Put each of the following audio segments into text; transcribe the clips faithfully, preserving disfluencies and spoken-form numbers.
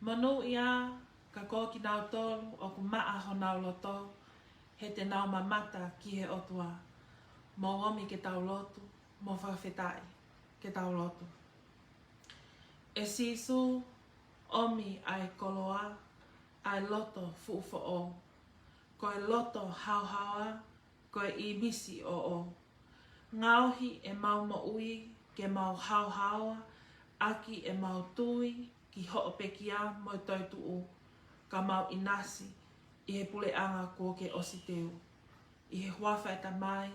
Monūʻia ka ko kinautolu ʻoku maʻa honau loto, he te nau mamata ki he ʻOtua. Mou ōmi ke tau lotu, mou fakafetaʻi ke tau lotu. ʻE Sīsū, ʻomi ʻa e koloa, ʻa e loto fuʻu foʻou. Ko e loto haohaoa, ko e ʻīmisi ʻoʻou. Ngaohi ʻemau moʻui ke mau haohaoa ʻaki ʻemau tui ki hoʻo pekia mo e toetuʻu, ka mau ʻinasi ʻi he puleʻanga kuo ke ʻosi teu. ʻI he huafa ʻo e Tamai,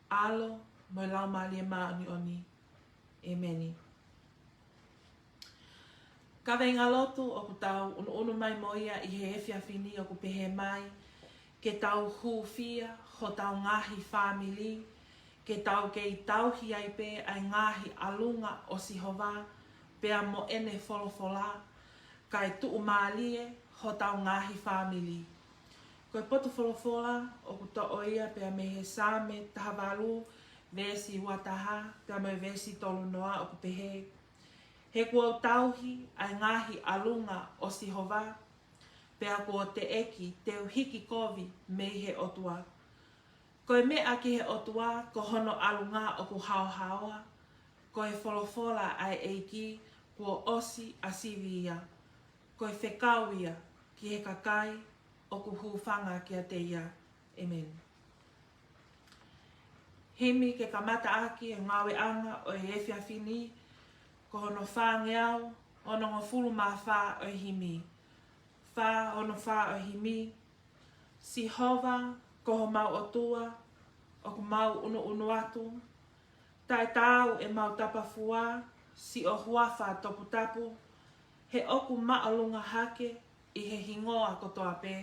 ʻAlo, mo e Laumālie Māʻoniʻoni. ʻEmeni. Kaveinga lotu ʻoku tau ʻunuʻunu mai mo ia ʻi he efiafi ni ʻoku pehē mai: Ke tau hūfia hotau ngaahi fāmili, ke tau kei tauhi ai pē ʻa e ngaahi ʻalunga ʻo Sihova, pea mo ʻene folofola, kae tuʻumālie hotau ngaahi fāmili. Ko e potu folofola ʻoku toʻo ia pea mei he Saame taha valu, veesi ua taha, pea mo e veesi tolu noa, ʻoku pehē: He kuo u tauhi ʻa e ngaahi ʻalunga ʻo Sihova, pea kuo teʻeki te u hiki kovi mei he ʻOtua. Ko e meʻa ki he ʻOtua ko hono ʻalunga ʻoku haohaoa, ko e folofola ʻa e ʻEiki kuo ʻosi ʻasivi ia, ko e fekau ia ki he kakai ʻoku hūfanga kiate ia. ʻEmeni. Himi ke kamata ʻaki e ngāueʻanga ʻo e efiafi ni, ko hono fāngeau onongofulu mā fā ʻo e himi. Fā ono fā ʻo e himi. Sihova, ko homau ʻOtua, ʻoku mau ʻunuʻunu atu, taʻetaau ʻemau tapafua siʻo huafa toputapu, he ʻoku māʻolunga hake ʻi he hingoa kotoa pē.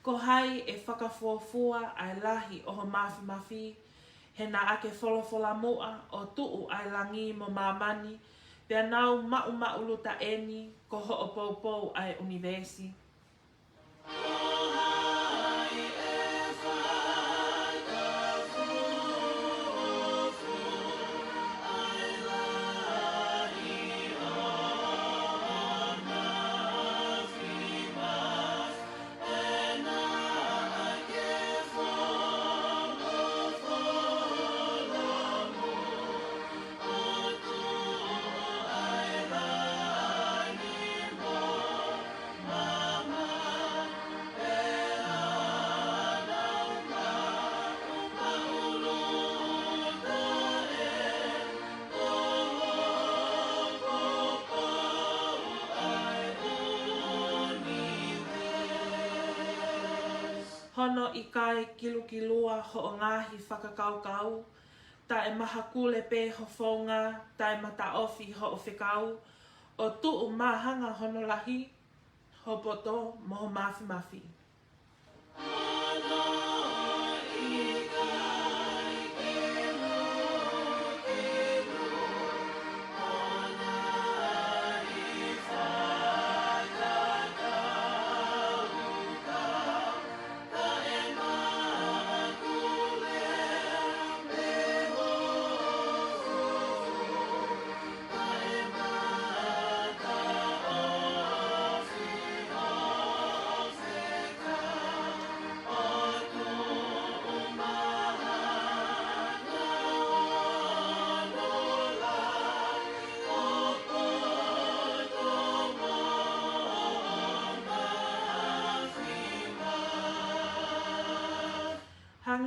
Ko hai ʻe fakafuofua ʻa e lahi ʻo ho māfimafi, he naʻa ke folofola muʻa ʻo tuʻu ʻa e langi mo māmani, pea nau maʻumaʻuluta ʻeni, ko hoʻo poupou ʻa e ʻunivēsi. Hono ʻikai kilukilua hoʻo ngaahi fakakaukau, taʻemahakule pē ho founga, taʻemataʻofi hoʻo fekau, ʻo tuʻu māhanga hono lahi, ho poto mo ho māfimafi.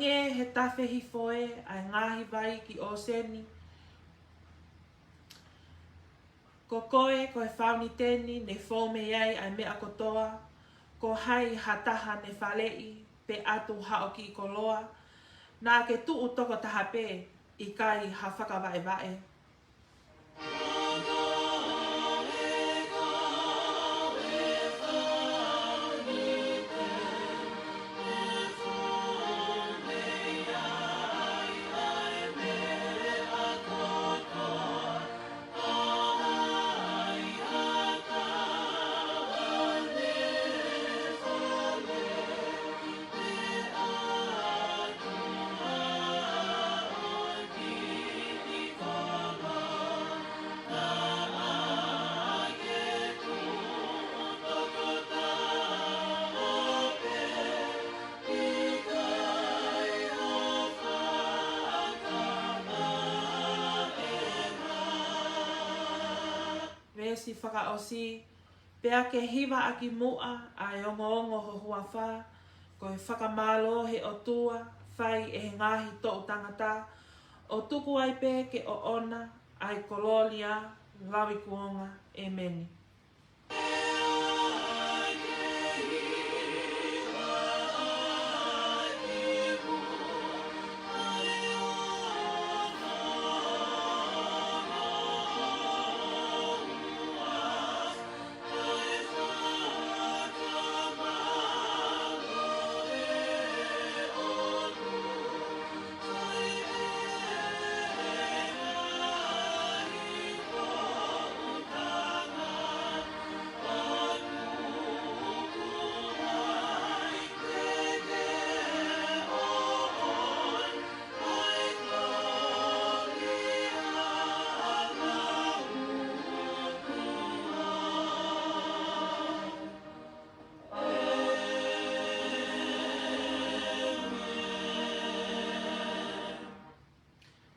Hangē he tafe hifo ē ʻa e ngaahi vai ki ʻōseni. Ko koe ko e fauniteni ne fou mei ai ʻa e meʻa kotoa. Ko hai ha taha ne faleʻi pe ʻatu haʻo kiʻi koloa? Naʻa ke tuʻu toko taha pē, ʻikai ha fakavaʻevaʻe. Veesi fakaʻosi. Pea ke hivaʻaki muʻa ʻa e ongoongo ho huafa, ko e fakamālō he ʻOtua, fai ʻe he ngaahi toʻu tangata, ʻo tuku ai pē ke ʻoʻona ʻa e kolōlia, lauikuonga. ʻEmeni.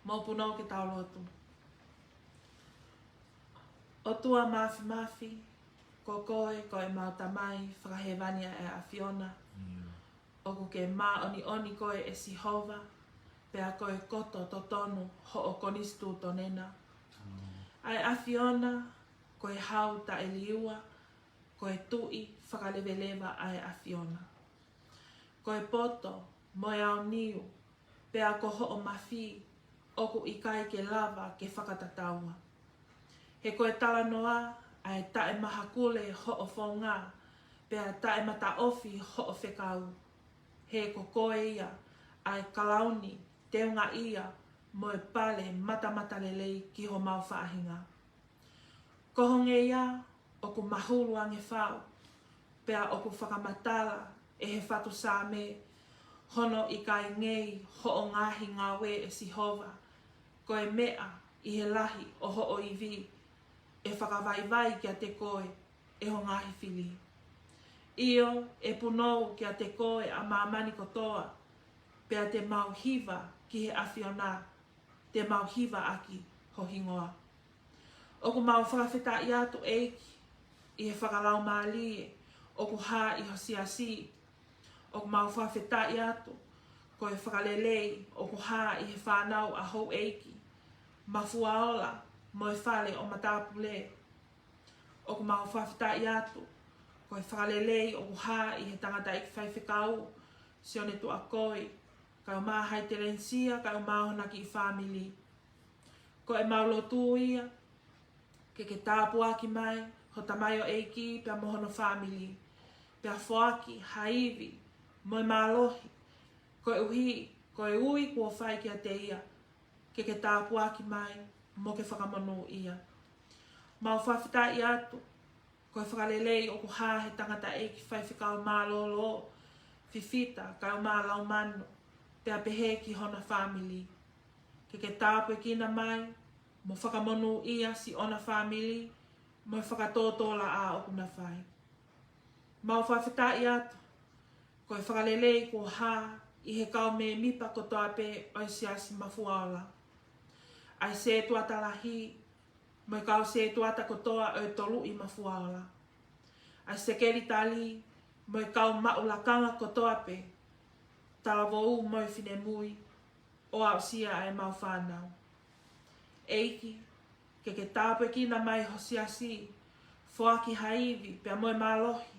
Mou punou ke tau lotu. ʻOtua Māfimafi, ko koe ko ʻemau Tamai fakahēvani ʻa e ʻAfiona. ʻOku ke māʻoniʻoni koe ʻe Sihova, pea ko e koto totonu hoʻo konisitūtone na. ʻA e ʻAfiona, ko e hau taʻeliua, ko e tuʻi fakaleveleva ʻa e ʻAfiona. Ko e poto mo e aoniu, pea ko hoʻo mafi, ʻoku ʻikai ke lava ke fakatataua. He ko e talanoa ʻa e taʻemahakule hoʻo founga, pea taʻemataʻofi hoʻo fekau. He ko koe ia ʻa e kalauni teungaʻia mo e pale matamatalelei ki homau faʻahinga. Ko ho ngeia ʻoku mahulu ange fau, pea ʻoku fakamatala ʻe he fatu Saame, hono ʻikai ngei hoʻo ngaahi ngāue ʻe Sihova, ko e meʻa ʻi he lahi ʻo hoʻo ivi, ʻe fakavaivai kiate koe ʻe ho ngaahi fili. ʻIo, ʻe punou kiate koe ʻa māmani kotoa, pea te mau hiva ki he ʻAfiona, te mau hiva ʻaki ho hingoa. ʻOku mau fakafetaʻi atu ʻEiki ʻi he fakalaumālie ʻoku hā ʻi ho siasi. ʻOku mau fakafetaʻi atu ko e fakalelei ʻoku hā ʻi he fānau ʻa houʻeiki, Mafuaola mo e fale ʻo matāpule. ʻOku mau fakafetaʻi atu ko e fakalelei ʻoku hā ʻi he tangataʻeiki faifekau, Sione Tuʻakoi, kae ʻumaʻā Haitelenisia, kae ʻumaʻā hona kiʻi fāmili. Ko ʻemau lotu ia, ke ke tāpuaki mai ho tamaioʻeiki pea mo hono fāmili, pea foaki ha ivi mo e mālohi, koeʻuhi ko e ui kuo fai kiate ia, ke ke tāpuaki mai mo ke fakamonūʻia. Mau fakafetaʻi atu ko e fakalelei ʻoku hā he tangataʻeiki faifekau mālōlō, Fifita kae ʻumaʻā Laumano, pea pehē ki hona fāmili. Ke ke tāpuekina mai mo fakamonūʻia siʻona fāmili mo e fakatōtōlaʻā ʻoku na fai. Mau fakafetaʻi atu ko e fakalelei kuo hā ʻi he kau mēmipa kotoa pē ʻo e Siasi Mafuaola, ʻa e sētuata lahi mo e kau sētuata kotoa ʻo e Toluʻi Mafuaola, ʻa e sekelitali mo e kau maʻu lakanga kotoa pē, talavou mo e finemui, ʻo aʻusia ʻa ʻemau fānau. ʻEiki, ke ke tāpuekina mai ho siasi, foaki ha ivi pea mo e mālohi,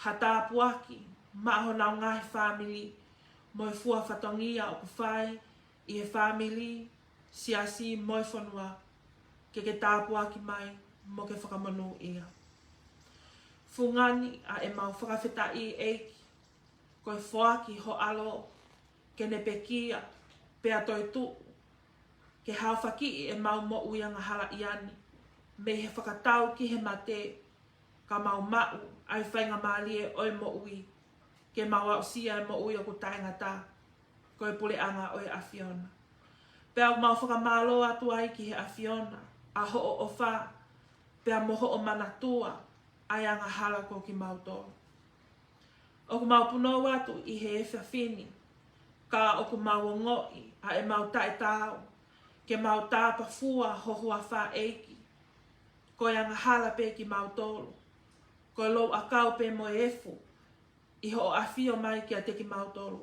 ha tāpuaki maʻa honau ngaahi fāmili, mo e fua fatongia ʻoku fai ʻi he fāmili, siasi mo e fonua, ke ke tāpuaki mai mo ke fakamonūʻia. Fungani ʻa ʻemau fakafetaʻi ʻEiki, ko e foaki ho ʻAlo, ke ne pekia, pea toetuʻu, ke haofakiʻi ʻemau moʻui angahalaʻia ni, mei he fakatau ki he mate, ka mau maʻu ʻa e faingamālie ʻo e moʻui, ke mau aʻusia e moʻui ʻoku taʻengata, ko e puleʻanga ʻo e ʻAfiona. Pea ʻoku mau fakamālō atu ai ki he ʻAfiona, ʻa hoʻo ʻofa, pea mo hoʻo manatua ʻa e angahala ko kimautolu. ʻOku mau punou atu ʻi he efiafi ni, ka ʻoku mau ongoʻi ʻa ʻemau taʻetaau, ke mau tāpafua ho huafa ʻEiki, ko e angahala pē kimautolu, ko e louʻakau pē mo e efu, ʻi hoʻo ʻafio mai kiate kimautolu.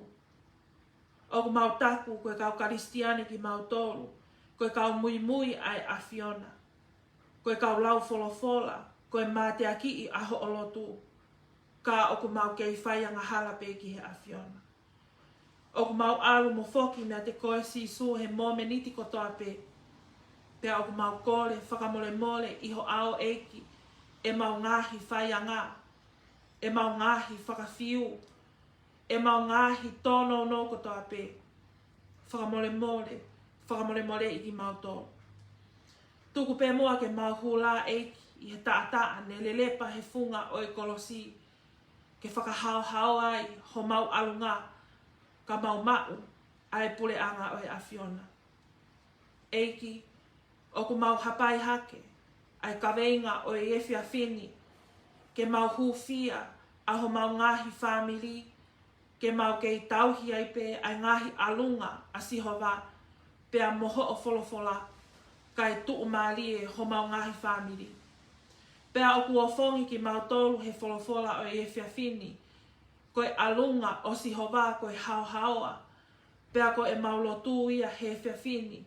ʻOku mau taku ko e kau Kalisitiane kimautolu, ko e kau muimui ʻa e ʻAfiona, ko e kau lau folofola, ko e mateakiʻi ʻa hoʻo lotu, ka ʻoku mau kei fai angahala pē ki he ʻAfiona. ʻOku mau ʻalu mo foki meiate koe Sīsū he momeniti kotoa pē, pea ʻoku mau kole fakamolemole ʻi ho ʻao ʻEiki, ʻemau ngaahi faianga, ʻemau ngaahi fakafiu, ʻemau ngaahi tōnounou kotoa pē. Fakamolemole, fakamolemoleʻi kimautolu. Tuku pē muʻa ke mau hū lā ʻEiki ʻi he taʻataʻa ne lelepa he funga ʻo e kolosi, ke fakahaohaoa ai homau ʻalunga, ka mau maʻu ʻa e puleʻanga ʻo e ʻAfiona. ʻEiki, ʻoku mau hapai hake ʻa e kaveinga ʻo e efiafi ni, ke mau hūfia ʻa homau ngaahi fāmili, ke mau kei tauhi ai pē ʻa e ngaahi ʻalunga ʻa Sihova, pea mo hoʻo folofola, kae tuʻumālie homau ngaahi fāmili. Pea ʻoku ofongi kimautolu he folofola ʻo e efiafi ni, ko e ʻalunga ʻo Sihova ko e haohaoa, pea ko ʻemau lotu ia he efiafi ni,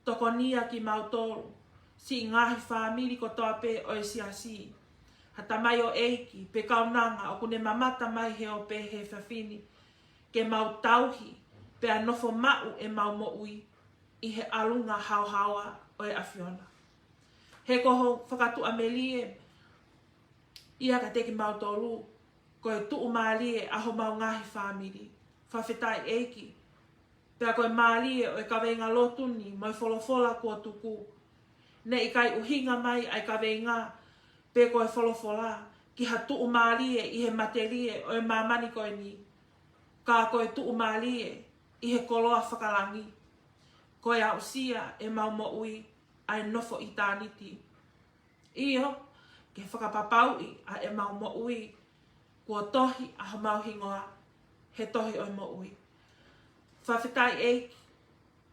tokonia kimautolu, siʻi ngaahi fāmili kotoa pē ʻo e siasi. Ha tamaioʻeiki pe kaunanga ʻoku ne mamata mai he ope he efiafi ni, ke mau tauhi, pea nofo maʻu ʻemau moʻui ʻi he ʻalunga haohaoa ʻo e ʻAfiona. He ko ho fakatuʻamelie ia kiate kimautolu, ko e tuʻumālie ʻa homau ngaahi fāmili. Fakafetaʻi ʻEiki, pea ko e mālie ʻo e kaveinga lotu ni mo e folofola kuo tuku. Ne ʻikai ʻuhinga mai ʻa e kaveinga pe ko e folofola ki ha tuʻumālie ʻi he matelie ʻo e māmani ko eni, ka ko e tuʻumālie ʻi he koloa fakalangi, ko e aʻusia ʻemau moʻui ʻa e nofo ʻitāniti. ʻIo, ke fakapapauʻi ʻa ʻemau moʻui kuo tohi ʻa homau hingoa he tohi ʻo e moʻui. Fakafetaʻi ʻEiki,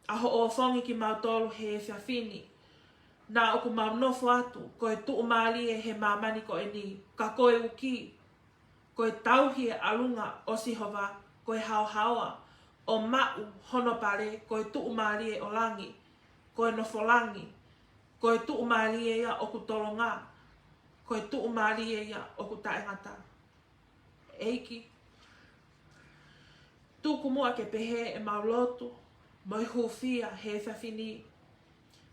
ʻa hoʻo ofongi kimautolu he efiafi ni, naʻa ʻoku mau nofo atu ko e tuʻumālie he māmani ko eni, ka ko e uki, ko e tauhi e ʻalunga ʻo Sihova, ko e haohaoa, ʻo maʻu hono pale, ko e tuʻumālie ʻo langi, ko e nofo langi, ko e tuʻumālie ia ʻoku tolonga, ko e tuʻumālie ia ʻoku taʻengata. ʻEiki, tuku muʻa ke pehē ʻemau lotu mo e hūfia he efiafi ni,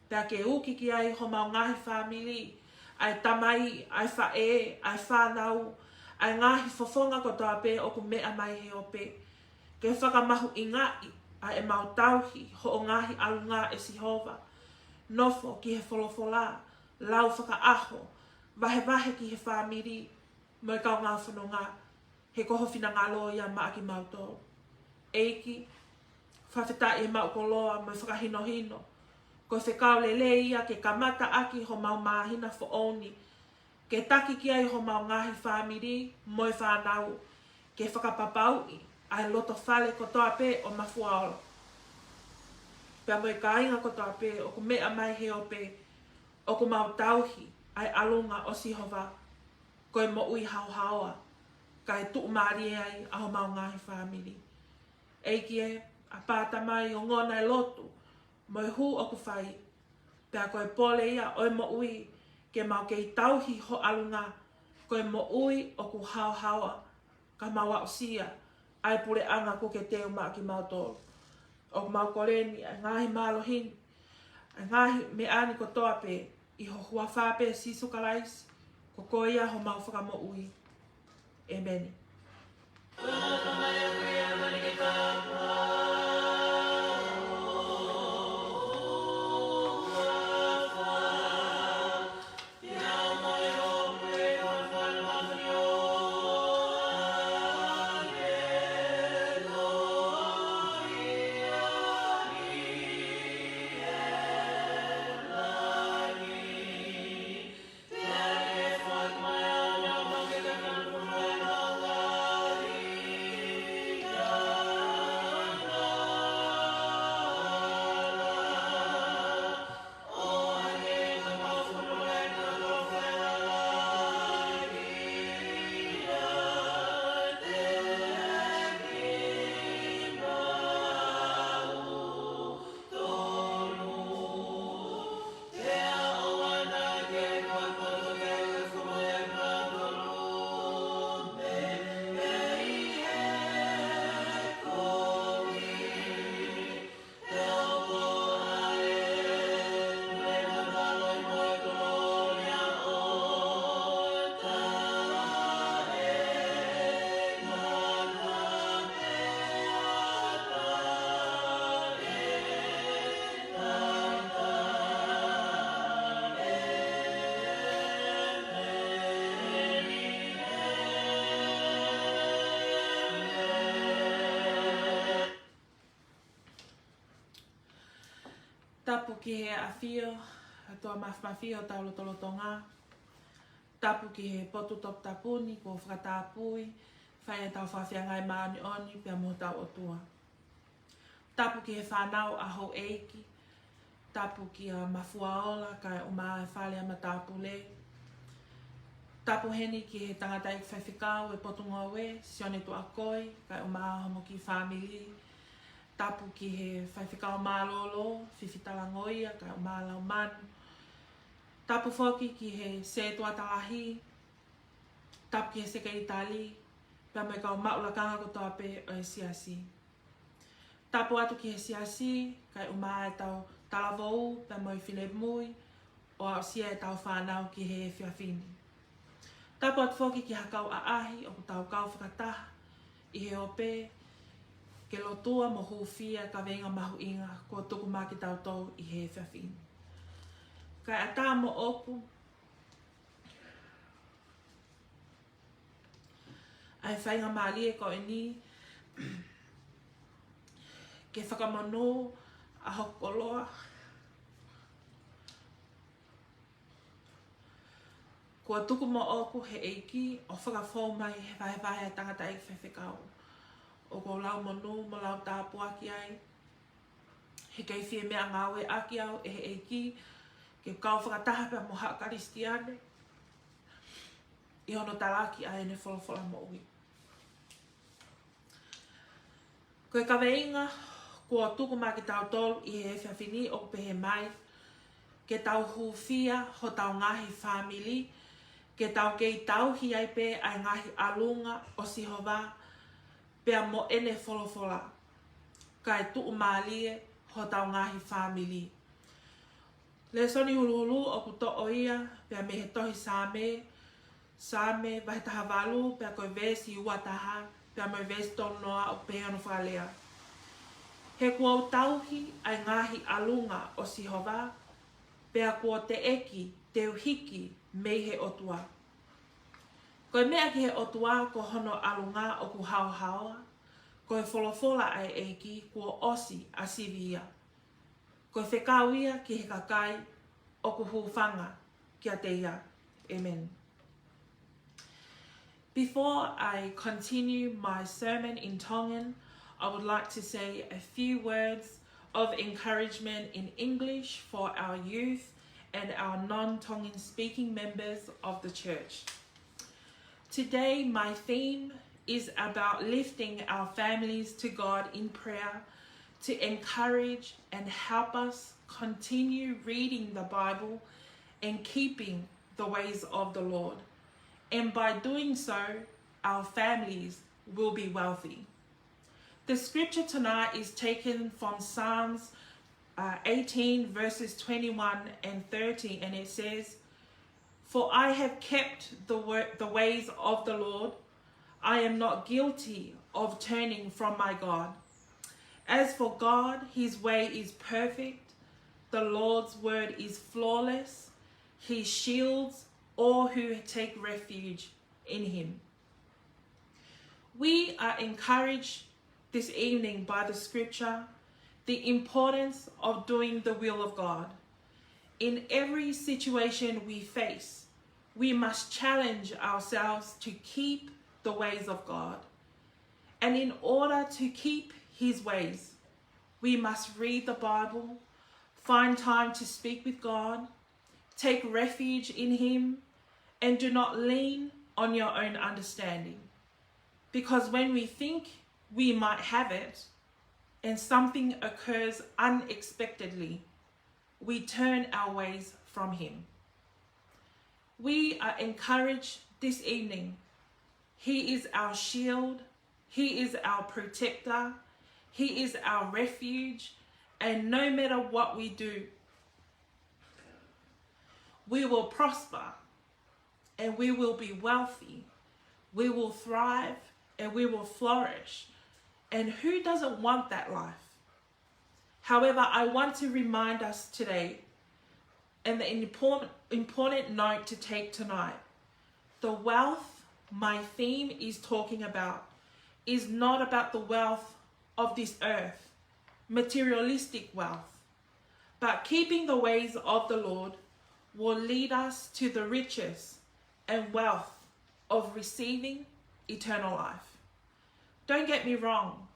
pea ke uki ki ai homau ngaahi fāmili, ʻa e tamai, ʻa e faʻē, ʻa e fānau, ʻa e ngaahi fofonga kotoa pē ʻoku meʻa mai he ope. Ke fakamahuʻingaʻi ʻa ʻemau tauhi hoʻo ngaahi ʻalunga ʻe Sihova. Nofo ki he folofola, lau fakaʻaho, vahevahe ki he fāmili mo e kaungā fononga, he ko ho finangalo ia maʻa kimautolu. ʻEiki, fakafetaʻi ʻemau koloa mo e fakahinohino, ko e fekau lelei ia ke kamata ʻaki homau māhina foʻou ni, ke taki ki ai homau ngaahi fāmili mo e fānau, ke fakapapauʻi ʻa e loto fale kotoa pē ʻo Mafuaolo, pea mo e kāinga kotoa pē ʻoku meʻa mai he ope, ʻoku mau tauhi ʻa e ʻalunga ʻo Sihova, ko e moʻui haohaoa, kae tuʻumālie ai ʻa homau ngaahi fāmili. ʻEiki ē, ʻa pātamai ongona e lotu mo e hū ʻoku fai, pea ko e pole ia ʻo e moʻui, ke mau kei tauhi ho ʻalunga, ko e moʻui ʻoku haohaoa, ka mau aʻusia ʻa e puleʻanga kuo ke teu maʻa kimautolu. ʻOku mau kole ni ʻa e ngaahi mālohi ni, ʻa e ngaahi meʻa ni kotoa pē, ʻi ho huafa pē Sīsū Kalaisi, ko koe ia homau Fakamoʻui. ʻĒmeni. Tapu ki he ʻafio ʻa e ʻOtua Māfimafi ʻo hotau lotolotonga. Tapu ki he potu toputapu ni kuo fakatapui, fai ʻetau fakafiangai māʻoniʻoni pea mo hotau ʻOtua. Tapu ki he fānau ʻa houʻeiki. Tapu kia Mafuaola, kae ʻumaʻā e fale ʻa matāpule. Tapu heni ki he tangataʻeiki faifekau e Potungāue, Sione Tuʻakoi, kae ʻumaʻā homo kiʻi fāmili. Tapu ki he faifekau mālōlō, Fifi Talangoia, kae ʻumaʻā Laumanu. Tapu foki ki he sētuata lahi. Tapu ki he sekelitali, pea mo e kau maʻu lakanga kotoa pē ʻo e siasi. Tapu atu ki he siasi, kae ʻumaʻā ʻetau talavou, pea mo e finemui, ʻo aʻusia ʻetau fānau ki he efiafi ni. Tapu atu foki ki ha kau ʻaʻahi ʻoku tau kau fakataha ʻi he ope, ke lotua mo hūfia e kaveinga mahuʻinga kuo tuku maʻa kitautolu ʻi he efiafi ni. Kae ʻatā moʻoku ʻa e faingamālie ko eni ke fakamonū ʻa hoku koloa. Kuo tuku moʻoku he ʻEiki ʻo fakafou mai he vahevahe ʻa e tangataʻeiki faifekau. ʻOku ou lau monū mo lau tāpuaki ai. He kei fie meʻangāueʻaki au ʻe he ʻEiki ke kau fakataha pea mo haʻa Kalisitiane ʻi hono talaki ʻa ʻene folofola moʻui. Ko e kaveinga kuo tuku maʻa kitautolu ʻi he efiafi ni ʻoku pehē mai, ke tau hūfia hotau ngaahi fāmili, ke tau kei tauhi ai pē ʻa e ngaahi ʻalunga ʻo Sihova, pea mo ʻene folofola, kae tuʻumālie hotau ngaahi fāmili. Lēsoni huluhulu ʻoku toʻo ia pea mei he tohi Saame, Saame vahe taha valu, pea ko e veesi ua taha, pea mo e veesi tolu noa, ʻoku pehē hono fakalea: He kuo u tauhi ʻa e ngaahi ʻalunga ʻo Sihova, pea kuo teʻeki te u hiki mei he ʻOtua. Ko e meʻa ki he ʻOtua ko hono ʻalunga ʻoku haohaoa, ko e folofola ʻa e ʻEiki kuo ʻosi ʻa sivi ia. Ko e fekau ia ki he kakai ʻoku hūfanga kiate ia. ʻĒmeni. Before I continue my sermon in Tongan, I would like to say a few words of encouragement in English for our youth and our non-Tongan speaking members of the church. Today, my theme is about lifting our families to God in prayer to encourage and help us continue reading the Bible and keeping the ways of the Lord. And by doing so, our families will be wealthy. The scripture tonight is taken from Psalms uh, eighteen, verses twenty-one and thirty, and it says, "For I have kept the, wor- the ways of the Lord. I am not guilty of turning from my God. As for God, his way is perfect. The Lord's word is flawless. He shields all who take refuge in him." We are encouraged this evening by the scripture, the importance of doing the will of God. In every situation we face, we must challenge ourselves to keep the ways of God. And in order to keep his ways, we must read the Bible, find time to speak with God, take refuge in him, and do not lean on your own understanding. Because when we think we might have it, and something occurs unexpectedly, we turn our ways from him. We are encouraged this evening. He is our shield. He is our protector. He is our refuge. And no matter what we do, we will prosper and we will be wealthy. We will thrive and we will flourish. And who doesn't want that life? However, I want to remind us today, and the important, important note to take tonight, the wealth my theme is talking about is not about the wealth of this earth, materialistic wealth, but keeping the ways of the Lord will lead us to the riches and wealth of receiving eternal life. Don't get me wrong,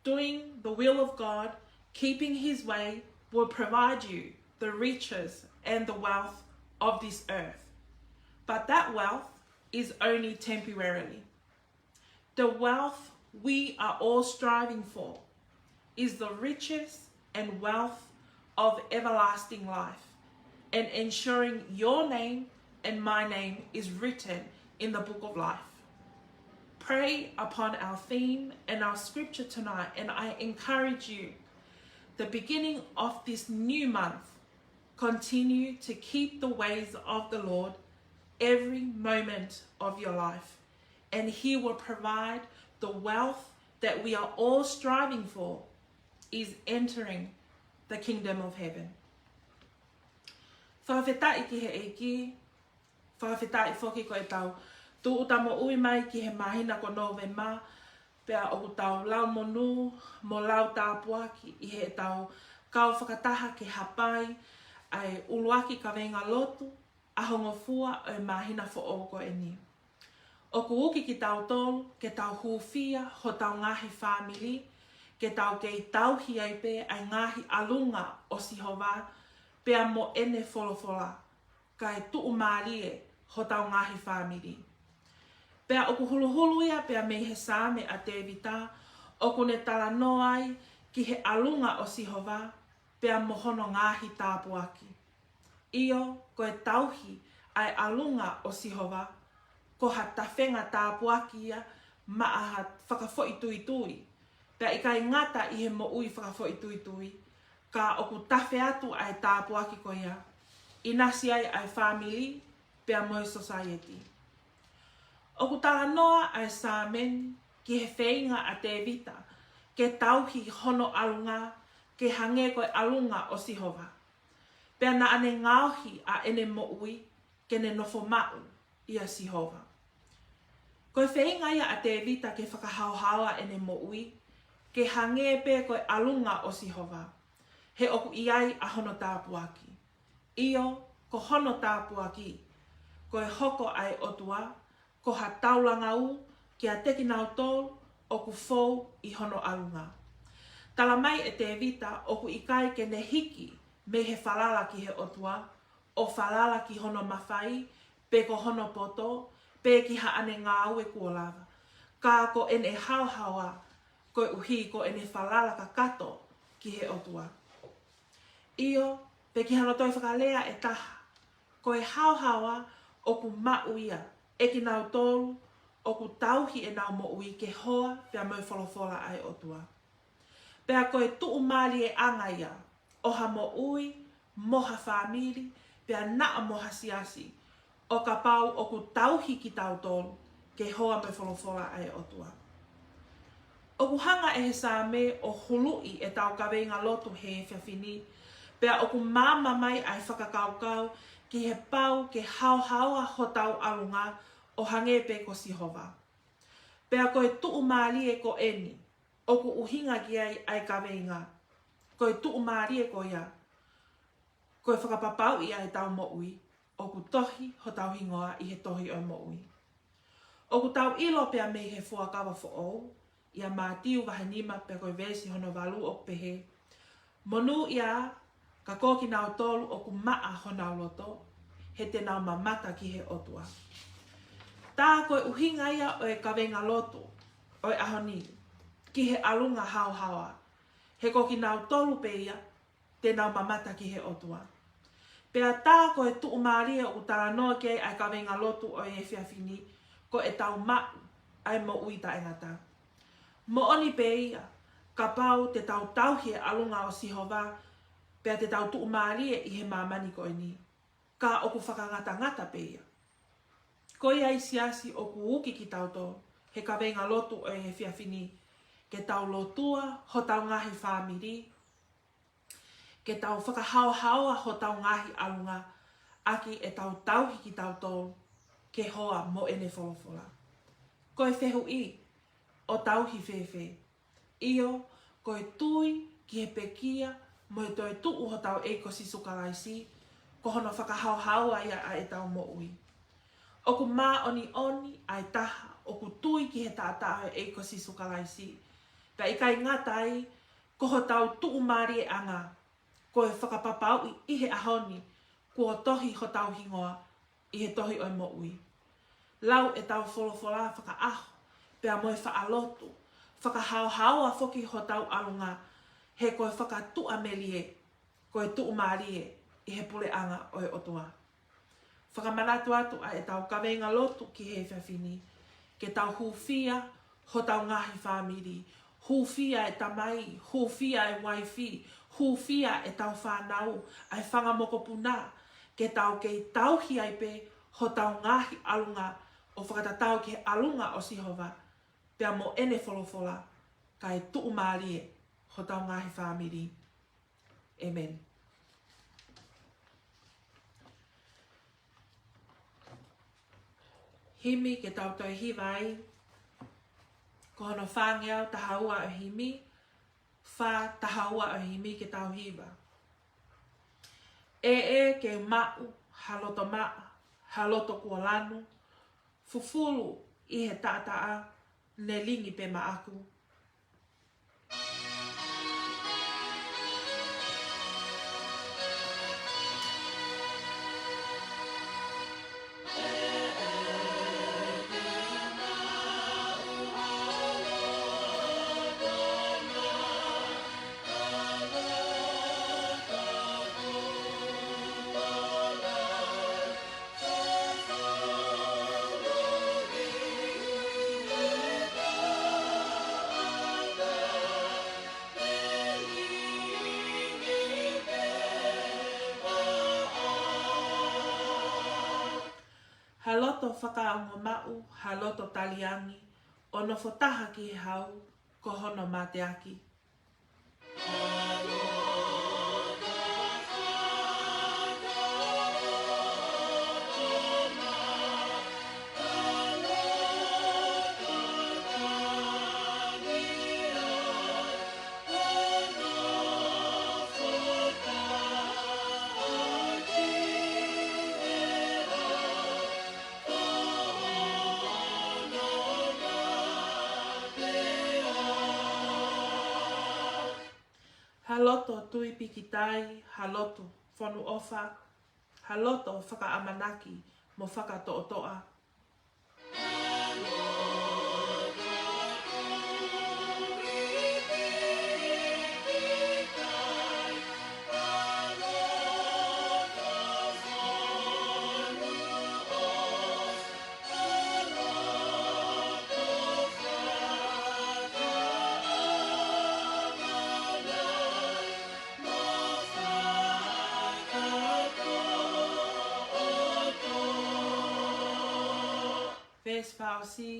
doing the will of God, keeping his way, will provide you the riches and the wealth of this earth. But that wealth is only temporarily. The wealth we are all striving for is the riches and wealth of everlasting life and ensuring your name and my name is written in the book of life. Pray upon our theme and our scripture tonight, and I encourage you, the beginning of this new month, continue to keep the ways of the Lord every moment of your life, and he will provide the wealth that we are all striving for is entering the kingdom of heaven. Fakafetaʻi ki he ʻEiki, fakafetaʻi foki ko ʻetau tūʻuta moʻui mai ki he māhina ko Nōvema, pea ʻoku tau lau monū mo lau tāpuaki ʻi heʻetau kau fakataha ke hapai ʻa e ʻuluaki kaveinga lotu ʻaho Ngofua ʻo e māhina foʻou ko eni. ʻOku uki kitautolu ke tau hūfia hotau ngaahi fāmili, ke tau kei tauhi ai pē ʻa e ngaahi ʻalunga ʻo Sihova, pea mo ʻene folofola, kae tuʻumālie hotau ngaahi fāmili. Pea ʻoku huluhulu ia pea mei he Saame ʻa Tēvita, ʻoku ne talanoa ai ki he ʻalunga ʻo Sihova, pea mo hono ngaahi tāpuaki. ʻIo, ko e tauhi ʻa e ʻalunga ʻo Sihova, ko ha tafenga tāpuaki ia maʻa ha fakafoʻituitui. Pea ʻikai ngata ʻi he moʻui fakafoʻituitui, ka ʻoku tafe atu ʻa e tāpuaki ko ia, ʻinasi ai ʻa e fāmili, pea mo e sōsaieti. ʻOku talanoa ʻa e Saame ni ki he feinga ʻa Tēvita ke tauhi hono ʻalunga ke hangē ko e ʻalunga ʻo Sihova. Pea naʻa ne ngaohi ʻa ʻene moʻui ke ne nofo maʻu ʻia Sihova. Ko e feinga ia ʻa Tēvita ke fakahaohaoa ʻene moʻui ke hangē pē ko e ʻalunga ʻo Sihova, he ʻoku ʻi ai ʻa hono tāpuaki. ʻIo, ko hono tāpuaki, ko e hoko ʻa e ʻOtua ko ha taulanga ū kiate kinautolu ʻoku fou ʻi hono ʻalunga. Tala mai ʻe Tēvita ʻoku ʻikai ke ne hiki mei he falala ki he ʻOtua, ʻo falala ki hono mafai, pe ko hono poto, pe ki haʻane ngāue kuo lava. ka ko ʻene haohaoa, koeʻuhi ko ʻene falala kakato ki he ʻOtua. ʻIo, pe ki hano toe fakalea ʻe taha, ko e haohaoa ʻoku maʻu ia ʻe kinautolu ʻoku tauhi ʻenau moʻui ke hoa pea mo e folofola ʻa e ʻOtua. Pea ko e tuʻumālieʻanga ia ʻo ha moʻui mo ha fāmili, pea naʻa mo ha siasi, ʻo kapau ʻoku tauhi kitautolu ke hoa mo e folofola ʻa e ʻOtua. ʻOku hanga ʻe he Saame ʻo huluʻi ʻetau kaveinga lotu he efiafi ni, pea ʻoku maama mai ʻa e fakakaukau ki he pau ke haohaoa hotau ʻalunga ʻo hangē pē ko Sihova. Pea ko e tuʻumālie ko eni ʻoku ʻuhinga ki ai ʻa e kaveinga, ko e tuʻumālie ko ia, ko e fakapapauʻi ʻa ʻetau moʻui, ʻoku tohi hotau hingoa ʻi he tohi ʻo e moʻui. ʻOku tau ʻilo pea mei he fuakava foʻou, ʻia Mātiu vahe nima pea ko e veesi hono valu ʻoku pehē, Monūʻia ka ko kinautolu ʻoku maʻa honau loto, he te nau mamata ki he ʻOtua. Tā ko e ʻuhinga ia ʻo e kaveinga lotu ʻo e ʻaho ni, ki he ʻalunga haohaoa, he ko kinautolu pē ia te nau mamata ki he ʻOtua. Pea tā ko e tuʻumālie ʻoku talanoa ki ai ʻa e kaveinga lotu ʻo e efiafi ni, ko ʻetau maʻu ʻa e moʻui taʻengata. Moʻoni pē ia, kapau te tau tauhi e ʻalunga ʻo Sihova, pea te tau tuʻumālie ʻi he māmani ko eni. Ka ʻoku fakangatangata pē ia. Ko ia ai siasi ʻoku uki kitautolu he kaveinga lotu ʻo e efiafi ni, ke tau lotua hotau ngaahi fāmili, ke tau fakahaohaoa hotau ngaahi ʻalunga ʻaki ʻetau tauhi kitautolu ke hoa mo ʻene folofola. Ko e fehuʻi, ʻo tauhi fēfē? ʻIo, ko e tui ki he pekia mo e toetuʻu hotau ʻEiki ko Sīsū Kalaisi, ko hono fakahaohaoa ia ʻa ʻetau moʻui. ʻOku māʻoniʻoni ʻa e taha ʻoku tui ki he taʻataʻa ʻo e ʻEiki ko Sīsū Kalaisi. Pea ʻikai ngata ai, ko hotau tuʻumālieʻanga, ko e fakapapauʻi ʻi he ʻaho ni kuo tohi hotau hingoa ʻi he tohi ʻo e moʻui. Lau ʻetau folofola fakaʻaho, pea mo e faʻa lotu, fakahaohaoa foki hotau ʻalunga, he ko e fakatuʻamelie, ko e tuʻumālie ʻi he puleʻanga ʻo e ʻOtua. Fakamanatu atu ʻa ʻetau kaveinga lotu ki he efiafi ni, ke tau hūfia hotau ngaahi fāmili, hūfia e tamai, hūfia e uaifi, hūfia ʻetau fānau, ʻa e fanga mokopuna, ke tau kei tauhi ai pē hotau ngaahi ʻalunga ʻo fakatatau ki he ʻalunga ʻo Sihova, pea mo ʻene folofola, kae tuʻumālie hotau ngaahi fāmili. ʻĒmeni. Himi ke tau toe hiva ai, ko hono fāngeau taha ua ʻo e himi, fā taha ua ʻo e himi ke tau hiva. ʻE ʻEiki, ke maʻu ha loto maʻa, ha loto kuo lanu, fufulu ʻi he taʻataʻa, ne lingi pē maʻaku. Ha loto fakaongo maʻu, ha loto taliangi, ʻo nofo taha ki he hau, ko hono mateaki. Ha loto tui pīkitai, ha loto fonu ʻofa, ha loto fakaʻamanaki mo fakatoʻotoʻa. Veesi fakaʻosi.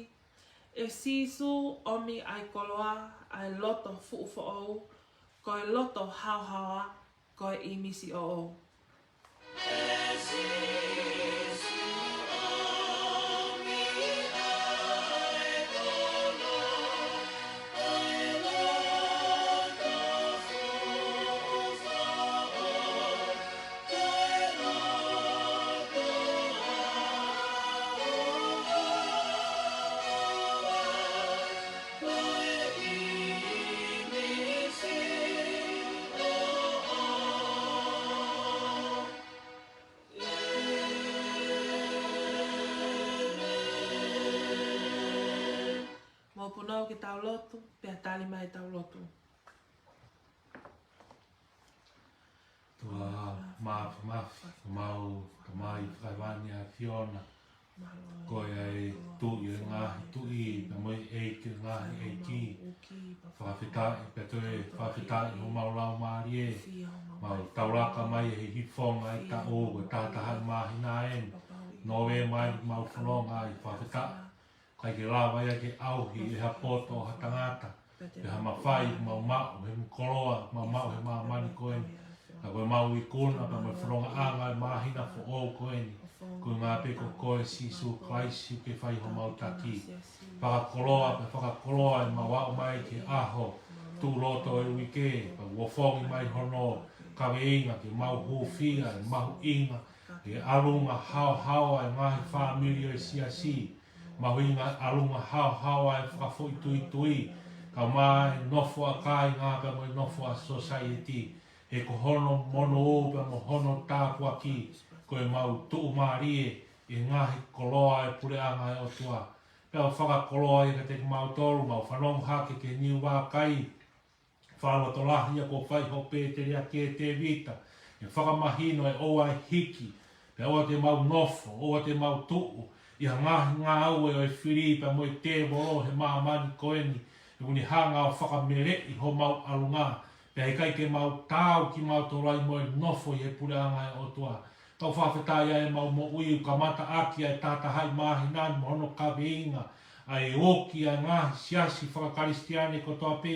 ʻE Sīsū, ʻomi ʻa e koloa, ʻa e loto fuʻu foʻou, ko e loto haohaoa, ko e ʻīmisi ʻoʻou. Mou punou ke tau lotu, pea tali mai ʻetau lotu. ʻOtua Māfimafi, ʻemau Tamai fakahēvani ʻa e ʻAfiona. Ko ia ʻa e Tuʻi ʻo e ngaahi tuʻi, pea mo e ʻEiki ʻo e ngaahi ʻeiki. Fakafetaʻi, pea toe fakafetaʻi homau laumālie. Mau taulaka mai he hifonga ʻi he taʻu, ko e taha taha ʻi māhina eni. Nōvema ʻemau fononga ai, fakafetaʻi. ʻIkai ke lava ia ke ʻauhi ʻe ha poto ʻo ha tangata, pe ha mafai ʻoku mau maʻu he koloa ʻoku mau maʻu he māmani ko eni. Ka ko ʻemau ikuna pea mo e fonongaʻanga ʻo e māhina foʻou ko eni, ko e ʻuhinga pē ko koe Sīsū Kalaisi ʻoku ke fai homau taki. Fakakoloa pea fakakoloa ʻemau aʻu mai ki he ʻaho tuʻu loto ʻo e uike, pea ʻoku ofongi mai hono kaveinga ke mau hūfia ʻa e mahuʻinga ʻo e ʻalunga haohaoa ʻa e ngaahi fāmili ʻo e siasi. Mahuʻinga ʻalunga haohaoa ʻa e fakafoʻituitui, kae ʻumaʻā e nofo ʻa kāinga pea mo e nofo ʻa sōsaieti. He ko hono monū pea mo hono tāpuaki, ko ʻemau tuʻumālie ʻi he ngaahi koloa ʻo e puleʻanga ʻo e ʻOtua. Pea ʻoku fakakoloa ia kiate kimautolu, mau fanongo hake ki he niu vākai fakalotolahi ia kuo fai ʻe hoʻo pēteliake Tēvita, ʻo fakamahino ʻe ʻoua ʻe hiki, pea ʻoua te mau nofo, ʻoua te mau tuʻu ʻi ha ngaahi ngāue ʻo e fili pea mo e tēvolo he māmani ko eni, ʻoku ne hanga ʻo fakameleʻi homau ʻalunga, pea ʻikai ke mau taau kimautolu ai mo e nofo ʻi he puleʻanga ʻo e ʻOtua. Kau fakafetaʻi ʻa ʻemau moʻui ʻoku kamata ʻaki ʻa e taha taha ʻi māhina ni mo hono kaveinga, ʻa e ʻoki ʻa e ngaahi siasi fakakalisitiane kotoa pē,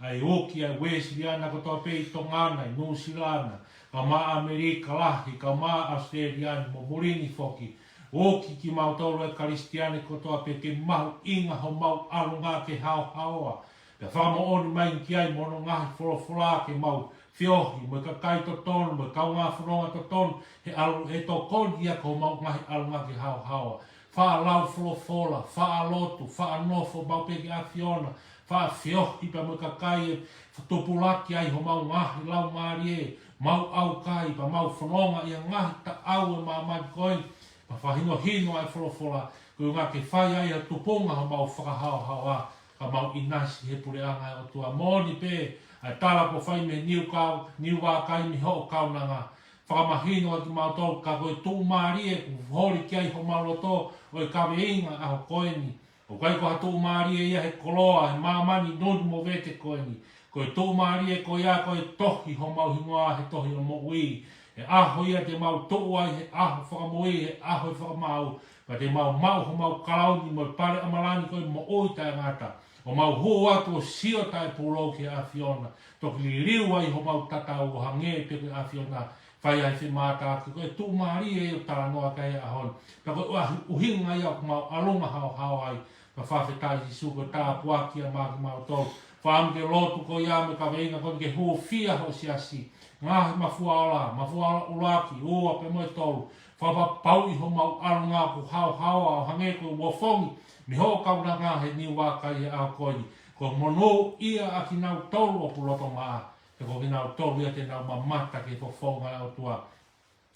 ʻa e ʻoki ʻa e Uēsiliana kotoa pē ʻi Tonga na, ʻi Nuʻusila na, kae ʻumaʻā ʻAmelika lahi, kae ʻumaʻā ʻAositelēlia ni mo muli ni foki. ʻOki kimautolu ʻa e Kalisitiane kotoa pē ke mahuʻinga homau ʻalunga ke haohaoa. Pea fakamoʻoni mai ki ai mo hono ngaahi folofola ke mau feohi mo e kakai totonu, mo e kaungā fononga totonu, he ʻalu ʻe tokoni ia ki homau ngaahi ʻalunga ke haohaoa. Faʻa lau folofola, faʻa lotu, faʻa nofo maʻu pē ki he ʻAfiona, faʻa feohi pea mo e kakai ʻe tupulaki ai homau ngaahi laumālie, mau ʻaukai, pea mau fononga ʻi he ngaahi taʻau ʻo e māmani ko eni, pea fakahinohino ʻa e folofola, ko e ʻuhinga ke fai ai ʻa e tupunga homau fakahaohaoa, ka mau ʻinasi he puleʻanga ʻo e ʻOtua. Moʻoni pē ʻa e tala kuo fai mei he niu kau, niu vākai mei hoʻo kaunanga. Fakamahino kiate kimautolu, ka ko e tuʻumālie kuo holi ki ai homau loto ʻo e kaveinga ʻaho ko eni. ʻOku ʻikai ko ha tuʻumālie ia he koloa, he māmani nunu mo vete ko eni. Ko e tuʻumālie ko ia ko e tohi homau hingoa he tohi ʻo e moʻui. He ʻaho ia te mau tuʻu ai he ʻaho fakamui, he ʻaho ʻe fakamaau. Pea te mau maʻu homau kalauni mo e pale ʻamalani ko e moʻui taʻengata. ʻO mau hū atu ʻo sio taʻepūlou ki he ʻAfiona. Toki liliu ai homau tatau ʻo hangē pē ko e ʻAfiona. Fai ai e femātaaki ko e tuʻumālie ʻo e talanoa ki he ʻaho ni. Pea ko e ʻuhi-, ʻuhinga ia ʻoku mau ʻalunga haohaoa ai. Pea fakafetaʻi Sīsū ko e tāpuaki ia maʻa kimautolu. Fakaʻamu ke lotu ko ia mo e kaveinga ko eni ke hūfia hoʻo siasi. Ngaahi mafuaola, mafuaola ʻuluaki, ua pea mo e tolu. Fakapapauʻi homau ʻalunga ʻoku haohaoa ʻo hangē ko e uofongi mei hoʻo kaunanga he niu vākai he ʻaho ko eni. Ko e monūʻia ʻa kinautolu ʻoku loto maʻa. He ko kinautolu ia te nau mamata ki he fofonga ʻo e ʻOtua.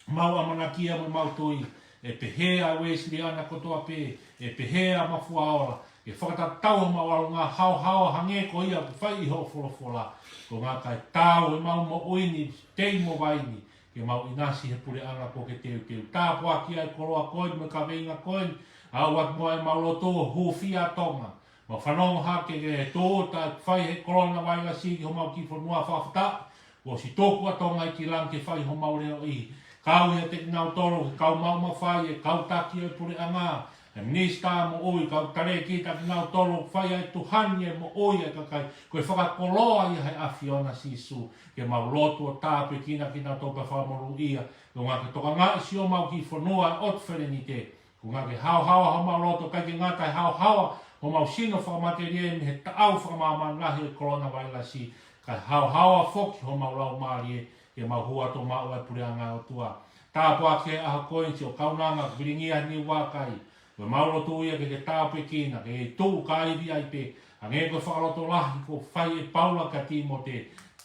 Mau ʻamanaki ia mo mau tui, ʻe pehē ʻa e Uēsiliana kotoa pē, ʻe pehē ʻa Mafuaola, ke fakatatau homau ʻalunga haohaoa hangē ko ia ʻoku fai ʻi hoʻo folofola. Ko e ʻuhinga kae taau ʻemau moʻui ni, tei mo vaini, ke mau ʻinasi he puleʻanga kuo ke teuteu. Tāpuakiʻi ʻa e koloa ko eni mo e kaveinga ko eni, ʻoatu muʻa ʻemau loto ʻo hūfia ʻa Tonga. Mau fanongo hake ki he tō taʻe fai he kolona vailasi ki homau kiʻi fonua, fakafetaʻi. Kuo ʻosi tuku ʻa Tonga ki langi ke fai homau leʻohi. Kau ia ʻiate kinautolu, kau mau mafai, ʻa e kau taki ʻo e puleʻanga. ʻa e minisitā moʻui, kau talēkita kinautolu, fai ai Tuʻi ʻa e moʻui ʻa e kakai, ko e fakakoloa ia ʻa e ʻAfiona Sīsū, ke mau lotu ʻo tāpuekina kinautolu pea fakamonūʻia, ko e ʻuhinga ke tokangaʻi siʻomau kiʻi fonua ʻo e ʻOtu Felenite, ko e ʻuhinga ke haohaoa homau loto, ʻikai ke ngata ʻi he haohaoa homau sino fakamatelie mei he taʻau fakamāmani lahi ʻo e kolona vailasi, kae haohaoa foki homau laumālie, ke mau hū atu ʻo maʻu ʻa e puleʻanga ʻo e ʻOtua. Tāpuakiʻi ʻa e ʻaho ko eni siʻo kaunanga, ko e vilingia ni vakai, ko ʻemau lotu ia ke ke tāpuekina, ke ke tuʻu ka ivi ai pē, hangē ko e fakalotolahi kuo fai ʻe Paula kia Tīmote,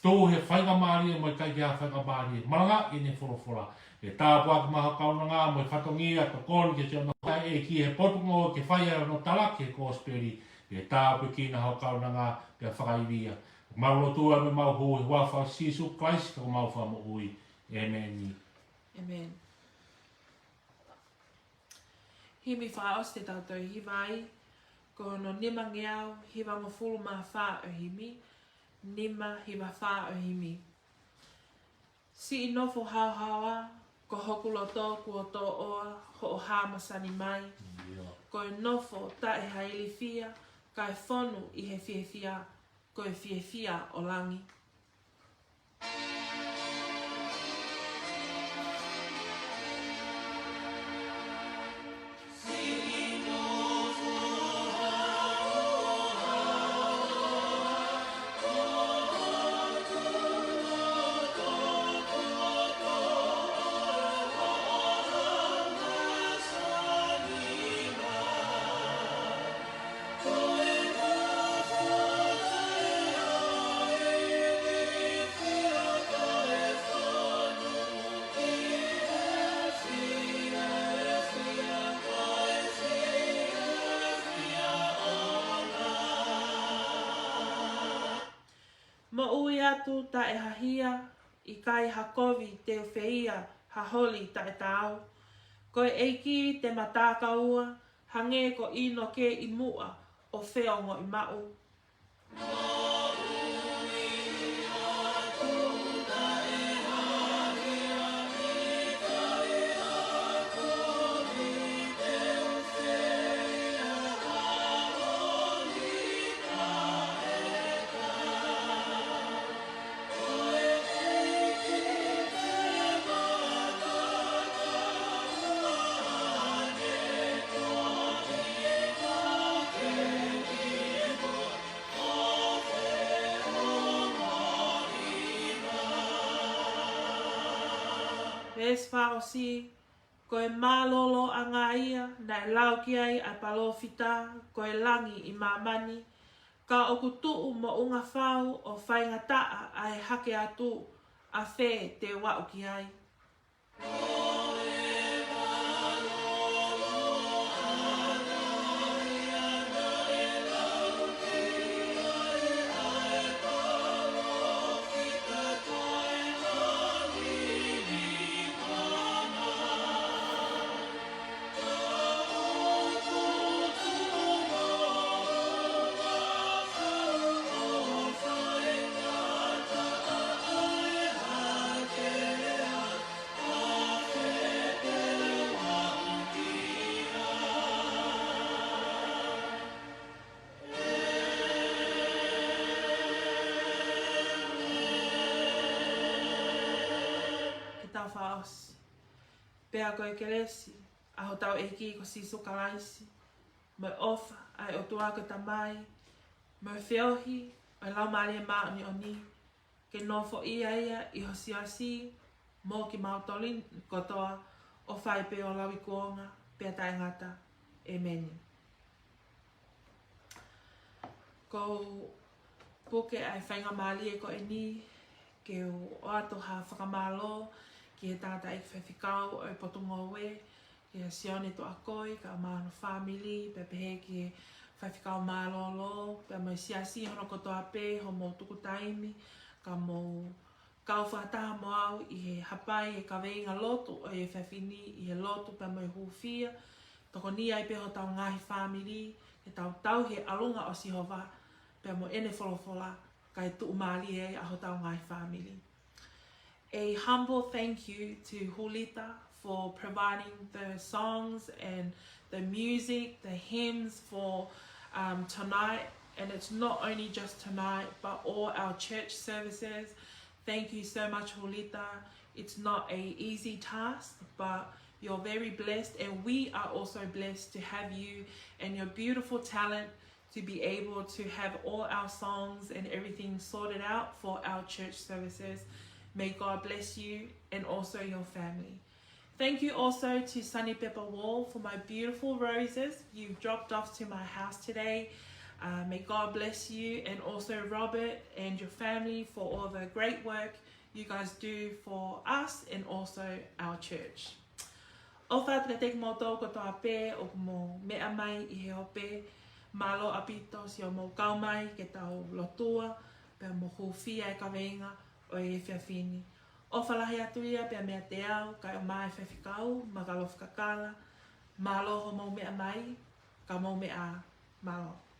tuʻu he faingamālie mo e ʻikai ke ʻi ai ha faingamālie, malangaʻi ʻene folofola, ke tāpuakiʻi mai ho kaunanga mo e fatongia, tokoni ke siʻono ʻEiki he potungāue ke fai ai hono talaki ʻo e kosipeli, ke tāpuekina ho kaunanga pea fakaivia. ʻOku mau lotua mo mau hū ʻi he huafa ʻo Sīsū Kalaisi ko homau Fakamoʻui. ʻĒmeni. ʻĒmeni. Himi fakaʻosi te tau toe hiva ai, ko hono nimangeau hivangofulu mā fā ʻo e himi, nima hiva fā ʻo e himi. Siʻi nofo haohaoa, ko hoku loto kuo toʻoa hoʻo hā masani mai. Ko e nofo taʻe ha ilifia, kae fonu ʻi he fiefia, ko e fiefia ʻo langi. Moʻui atu taʻe ha hia, ʻikai ha kovi te u feia ha holi taʻetaau. Ko e ʻEiki te ma takaua, hangē ko ʻInoke ʻi muʻa ʻo feongoʻi maʻu. Veesi fakaʻosi, ko e mālōlōʻanga ia naʻe lau ki ai ʻa e palōfita, ko e langi ʻi māmani, ka ʻoku tuʻu moʻunga fau ʻo faingataʻa ʻa e hake atu, ʻa fē te u aʻu ki ai. Ke tau fakaʻosi. Pea ko e kelesi ʻa hotau ʻEiki ko Sīsū Kalaisi, mo e ʻofa ʻa e ʻOtua ko e Tamai, mo e feohi ʻa e Laumālie Māʻoniʻoni, ke nofoʻia ia ʻi ho siasi mo kimautolu kotoa, ʻo fai pē ʻo lauikuonga pea taʻengata. ʻĒmeni. Ko u puke ʻa e faingamālie ko eni, ke u ʻoatu ha fakamālō ki he tangataʻeiki faifekau ʻo e Potungāue, kia Sione Tuʻakoi, kae ʻumaʻā hono fāmili, pea pehē ki he faifekau mālōlō, pea mo e siasi hono kotoa pē, hoʻomou tuku taimi, ka mou kau fakataha mo au ʻi he hapai e kaveinga lotu ʻo e efiafi ni ʻi he lotu pea mo e hūfia, tokoni ai pē hotau ngaahi fāmili, ke tau tauhi e ʻalunga ʻo Sihova, pea mo ʻene folofola, kae tuʻumālie ai ʻa hotau ngaahi fāmili. A humble thank you to Hulita for providing the songs and the music, the hymns for um, tonight. And it's not only just tonight, but all our church services. Thank you so much, Hulita. It's not a easy task, but you're very blessed, and we are also blessed to have you and your beautiful talent to be able to have all our songs and everything sorted out for our church services. May God bless you and also your family. Thank you also to Sunny Pepper Wall for my beautiful roses you've dropped off to my house today. Uh, may God bless you, and also Robert and your family for all the great work you guys do for us and also our church. ʻOfa atu kiate kimoutolu kotoa pē ʻoku mou meʻa mai ʻi he ope. Mālō ʻaupito siʻomou kau mai ke tau lotua pea mo hūfia e kaveinga ʻo e efiafi ni. ʻOfa lahi atu ia pea meiate au kae ʻumaʻā e faifekau Makalofi Kakala. Mālō hoʻomou meʻa mai, ka mou meʻa ā. Mālō.